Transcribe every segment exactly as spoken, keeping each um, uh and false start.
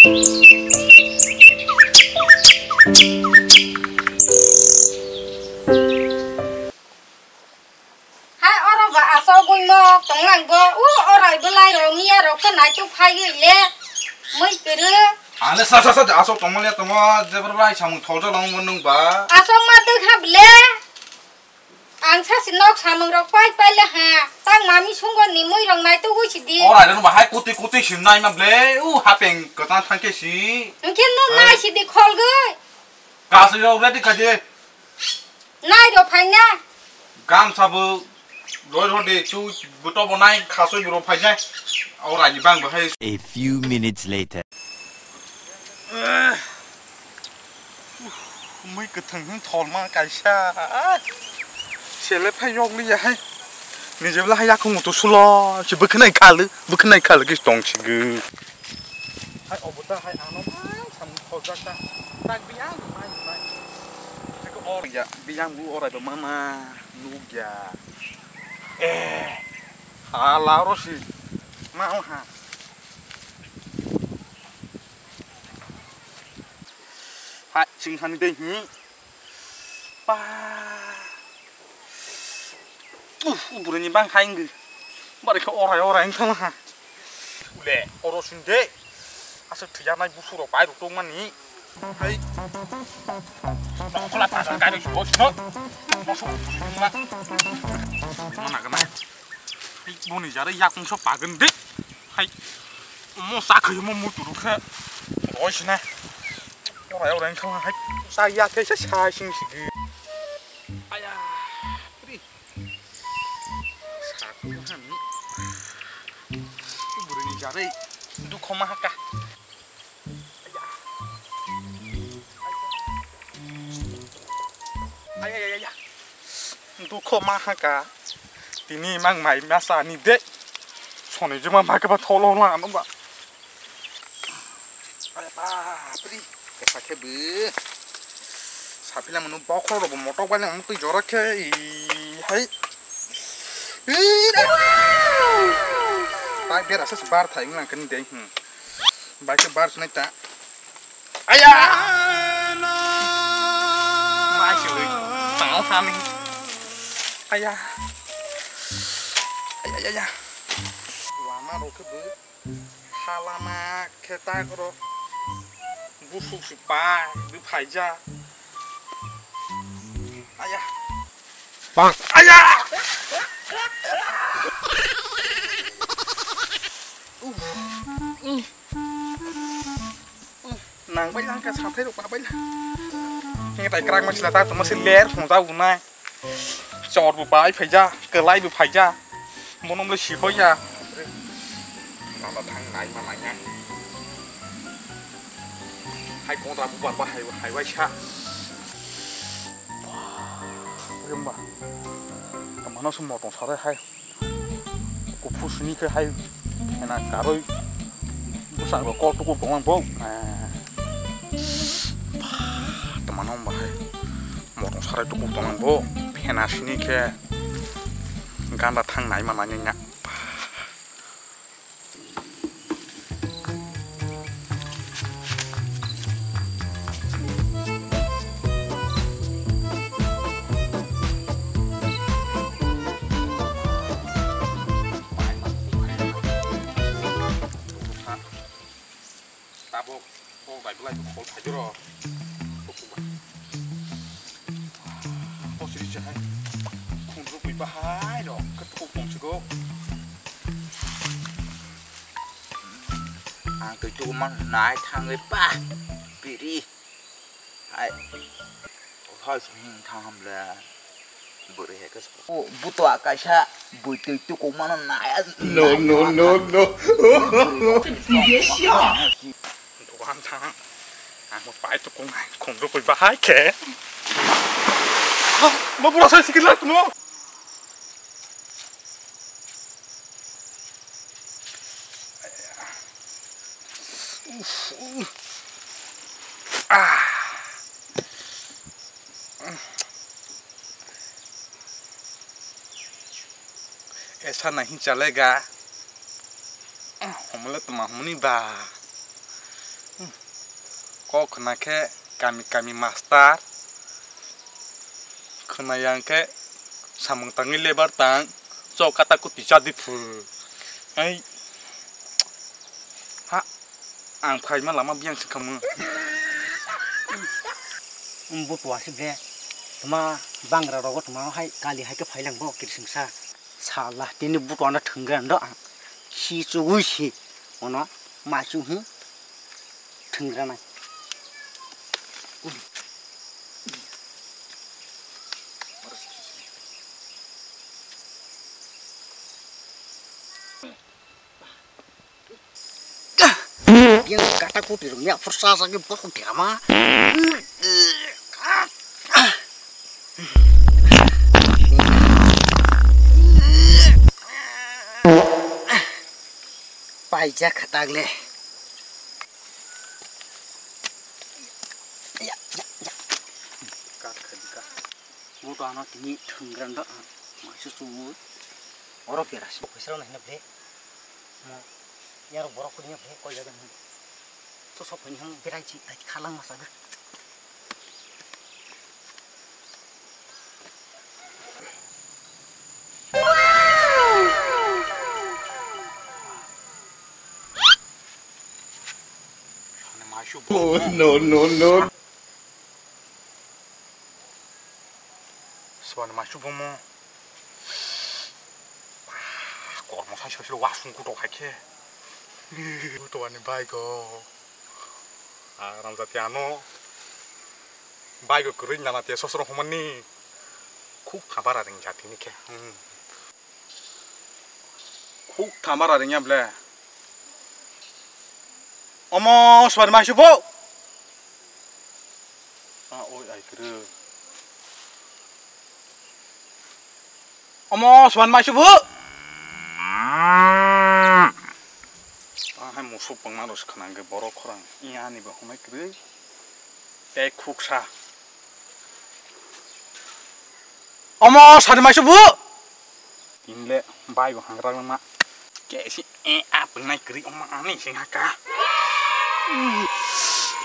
Hai oro ba asok buimo tonglang bo, u orai belai rok miya rok khe naituk phaiwi le mui kwrwi. Ale sa sa sa asok tongmani tongo, jebra bai samung tholja long bo nung ba. Asok ma twi kha bile. Ang sa si nok samung rok pai pai le ha. Tang mami sungo ni mui rok naituk wi si di. Orai rok ba hai kuti kuti sim nai ma ble. U hapeng kwchang thang khe si. Hwnkhe no nai si di khol gwi. Kasui rok ready kha di. Nai rw phaina. Gamsa bo roi rw di, chu buto bo nai, khasoi bo rw phaina. O raini bang bo hai. A few minutes later. Mui kwthwng hwn tholma kaisa. Sele phai yok liya hai. Nijebla hai yakung to sulo, si bwkhnai khalu, bwkhnai khalu ki tong si gw. Hai obo ta hai ano mang samung kholjak ta. Tak biyang mai mai. Hai ko or ya biyang bu orai ba mama nuk ya. Eh. Hala oro si. Ma o ha. Hai sing hani dei hi. Pa. Uf, burani bang khai ngi. Bari khe orai orai wng thang ha. Ule, oro sinde. Asa thuya nai busu rok bai rok tong mani. Hai. Nokhola ta ga gai rok sino. Moso. Mana ga mai. Boni jare yakung so pagan de. Hai. Mo sa khayo mo mutu rok khe. Oi sina. Orai orai wng thang hai. Sa ya khe sa sa sing sigi. Aya. Ri. Saku han. Burani jare dukho ma haka. Aya. Aya, aya, aya. Dukho ma haka. Tini mang mai masa ni de. Soni juma ma ke ba tholo la ano ba. Are bapri, kesa khe bw. Sapila mano bokhorok bo motok bai nang twi jora khe, i, hai. I, da. Bai bera se bar thai nang kani dei, hmm. Bai khe bar sunai ta. Aya! Mai se oi, tao thani. Aya. Aya, aya, aya. Lama rok khe bw. Halama khe ta koro. Busuk si pa, bw phaija. Aya. Bang. Aya! Uf. Nang bai lang ka sathai rok pa bai lang. Hing tai krang ma sila ta tuma si ler phung ta unai. Chor bu pai phaija, kelai bu phaija. Monom le si hoya. Mama thang nai ma nai nai. Hai kong ta bu bar ba hai hai wai sa. Rimba. Kamano sum motong sarai hai. Kuphur sini khe hai phena karwi bwsarok kol tukur tonglang bo. Twmano hwnba hai motong sarai tukur tonglang bo phena sini khe ganda thang naima nangya. Tabok kok bai belai bo khol phaijoro. Bo siri se hai khunrwk bai bahai rok khe tukhuk tongsigo. Ang twi tuku man nai thangwi pa biri hai hai song thang hamle bwrwi hai khe. O buto akaisa bwtwi tuku mano nai. No, no, no, no. Dukan thang. Ang mo pai to kong ai kong ro koi bahai khe. Mo pura sai sikil lak no. Uf, uf. Ah. Esa nahi chalega. Homole tuma homoni ba. Kok khna khe kami kami master, khna yang khe samung tangwi lebar tang, chok kata kuti chadi phu. Ai ha, ang phaima lama biyang se khamu. Butua si ble, tuma bangra rogo tuma hai kali hai khe phailang bo kirsingsa. Sala, tini butuano thwngre ando ang. Si chugui si. Ono, ma chu hi. Thwngre nai. Yang kata kuti rung ya, fursa sagi bokong tirama. Paijak khatak le. Ya, ya, ya. Kat khaji ka. Butuano tini thwngre ando, ah, masu sumu. Oro pera si. Khuisrok nai hwnwi ble. Mo, yarok borok kudingo ble koi jaga hwnwi. To sok hwnwi hwnwi berai chi, tai khalang masa ga. Oh, no, no, no. Swbani maisu bomo. Kormo sai sosilo wasung kutok hai khe. Butuani bike o. Ah, ramjati ano. Bike o kwrwi nana te sosoro humani. Khuk khabara ring jati ni khe. Hmm. Khuk thamara ringya ble. Omo swbani maisu bo. Ah, oi, ai kwrwi. Omo swbani maisu bo. Ah, hai musuk pangma rw se khna hwnkhe borok khorang. Iya ani bo humai kwrwi. Tei khuksa. Omo swbani maisu bo. Tinle bai bo hangrang ma. Kesi e a pengnai kri oma ani sing haka.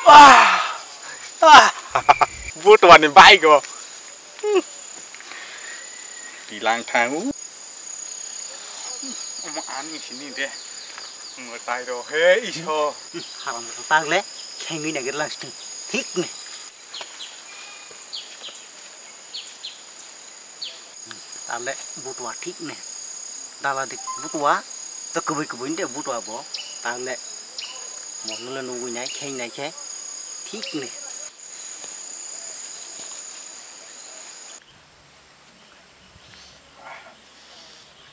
Ah. Ah. Butuani bai go. Tilang thang. Oma ani sini de. Ngotai ro he iso. Haram tagle. Khengi nagir lang sting. Thik ne. Tale butua thik ne. Dala dik butua. To kubui kubui de butua bo. Tale. Mo nule nungui nai khei nai khe. Thik ne.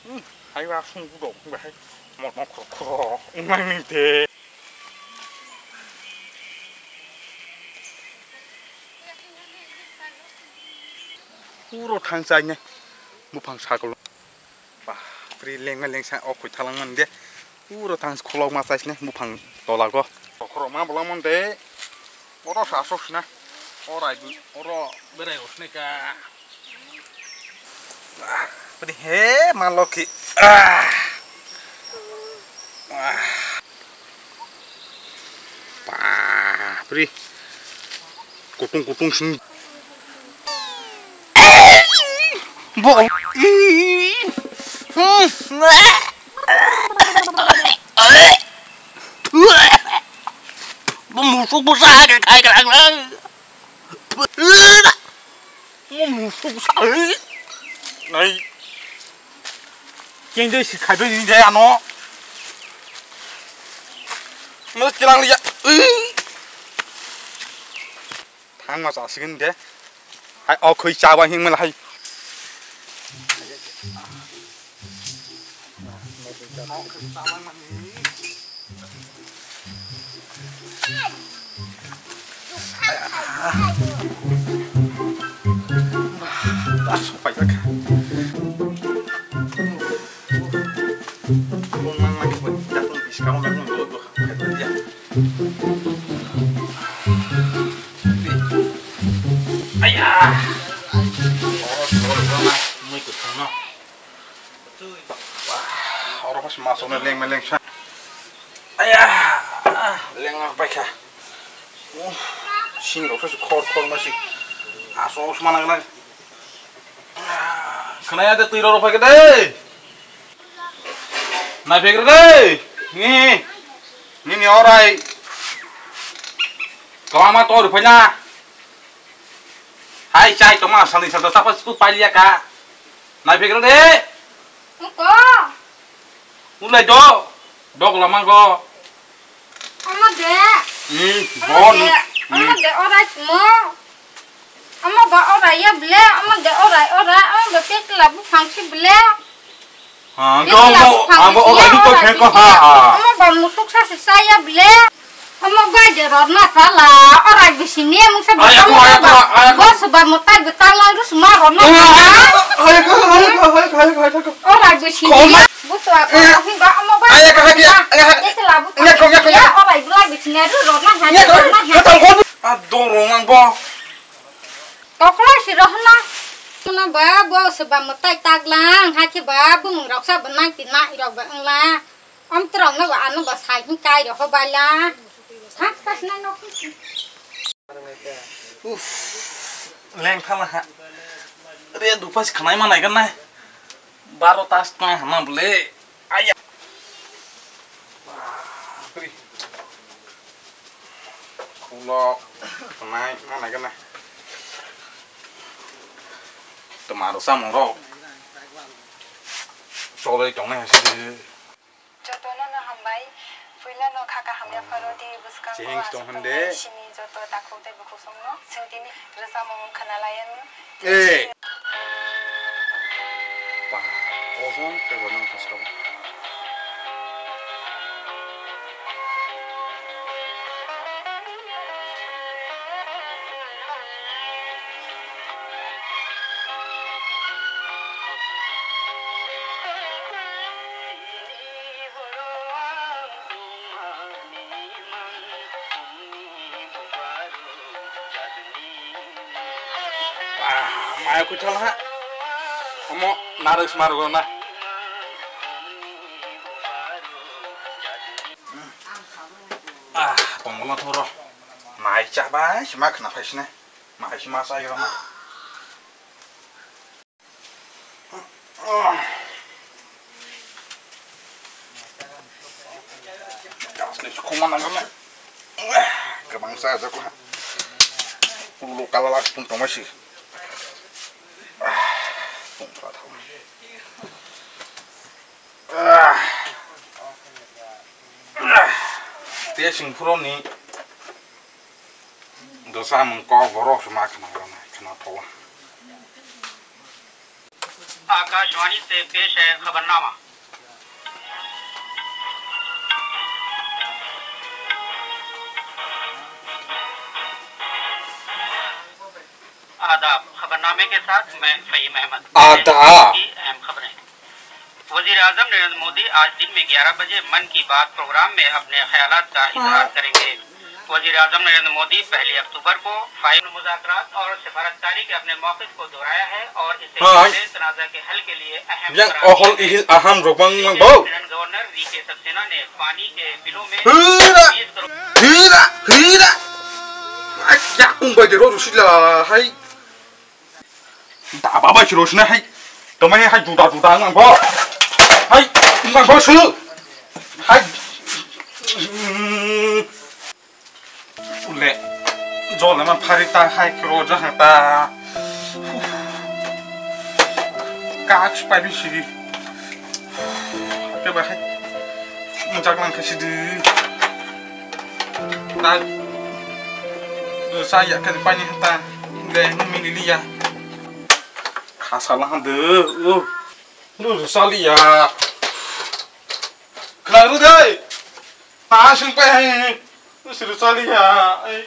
Hmm, hai wa sung ku dok, hai mo no khro khro, ngai ni de. Puro thang chai ne, buphang sakol. Ba, pri lengma lengsa o khoi thalang man de. Puro thang khulok ma chai ne, buphang tola go. Khro ma bola man de. Oro sa sok sina. Oro ai bu, oro berai rok sina ka. Pwding he ma lokhi. Ah. Ah. Bapre. Kutung kutung sing. Bo. Bo musuk bo sa khai khai. Mo musuk sa, eh? Nai. Keng dei si khai bai ni de ano. Mo tilang liya. Eh. Thang ma sa sigin de. Hai o khui cha ba hing mala hai. Aya! Mui kuthung no. Wah, oro pas masuk na leng meleng sa. Aya! Leng ak pai kha. Sing rok se khor khor ma si. Aso se mana nang. Khna ya de twi rok phai de. Nai phai de. Ni. Ni ni orai. Kama to ri phai na. Hai chai to ma sani sa to sapa tu paliya ka. Nai phai de. Ko. Ulai do. Dok lama go. Omo de. Hmm, omo bon. De, omo de orai mo. Omo ba orai ya ble, omo de orai orai, omo ba pekla buphang si ble. Ha, pekla go mo, buphang abo si orai ya, to orai theko bisi ha, ya. Ha. Omo ba musuk sa si sa ya ble. Omo ba de ror na sala, orai bisi ni mung sa. Ay, bisi ako, ay, ako, ay, ako. Go suba mo tai bwtang lang rus ma ror na sala. Ay, ako, ay, ako, ay, ako, ay, ako, ay, ako. Orai bisi ni. Koma. Butua ko, eh, ahi ba, omo ba. Aya, kaka dia, aya, aya. Ese labu. Nya, kau, nya, kau, ya, nya. Orai bula bisi nya, ru, rona, hanya, nya, kau, rona, nya, hanya. Kau, kau. Ah, dorong ang bo. Kokla si rohna. Muna ba, bo, seba mutai taglang, haki ba, bumung rok sa benang, tina, irok ba, engla. Om terong na ba, anu ba, sai, hin kai, roho ba la. Ha, kas na, no. Uff, leng khala ha. Re dupas khanai ma nai kan nai. Baro tas khnai hama bole. Aya. Bapre. Khulok khanai ma nai kan nai. Tomaro samung rok. Choloi tongnai hasi de. Jotono no hambai. Puila no kha kaham yapharo di bwskango cheheng aswk tong hande. Tongnai sini joto takhuk tei bukhuk songno. Chwng tini rwchapmung khna lai anw. Eh. Ba, ozon tei bo nang thosao. Ba, maya kuithal ha. Omo narwk sma rwgo na. Ah, tongmolo thoro. Mai chabai sima khna phaisne. Mai sima chai rwma. Gas ni khoma nang na. Kwbang sa jak ha. Ulo kala lak pun tongma si. Pun tra thau. Te sing phuro ni. Dosa mung kok borok se ma khna rana khna thola. Akashvani से पेश है खबरनामा। आदाब, खबरनामे के साथ मैं फहीम अहमद। आदाब। की अहम खबरें। वजीर आजम नरेंद्र मोदी आज दिन में ग्यारह बजे मन की बात प्रोग्राम में अपने ख्यालात का इजहार हाँ। करेंगे। वजीर आजम नरेंद्र मोदी पहली अक्टूबर को फाइव मुज़ाकरात और सिफारतकारी के अपने मौक़िफ़ को दोहराया है और इसे हाँ। तनाज़ा के हल के लिए अहम yang करार ohol दिया है। Ihil aham rok bang mang bo. Lieutenant governor V K Saxena ने पानी के बिलों में Hira, बीस crore hira, hira. Ai, ya kung bai de ro sila hai. Da ba bai silo sina hai. Tomai hai juda juda ngang bo. Hai, ngang bo su. Hai. Ule. Jole man phari ta hai kro ja ha ta. Kak spai bi siri. Ke ba hai. Mujak lang ke sidi. Na. Sa ya ke pani ha ta. Ule no mini liya. Khasa la hande. Oh. Lu sali ya. Khna ru dai. Ta sing pai hai. Lu siri sali ya. Ai.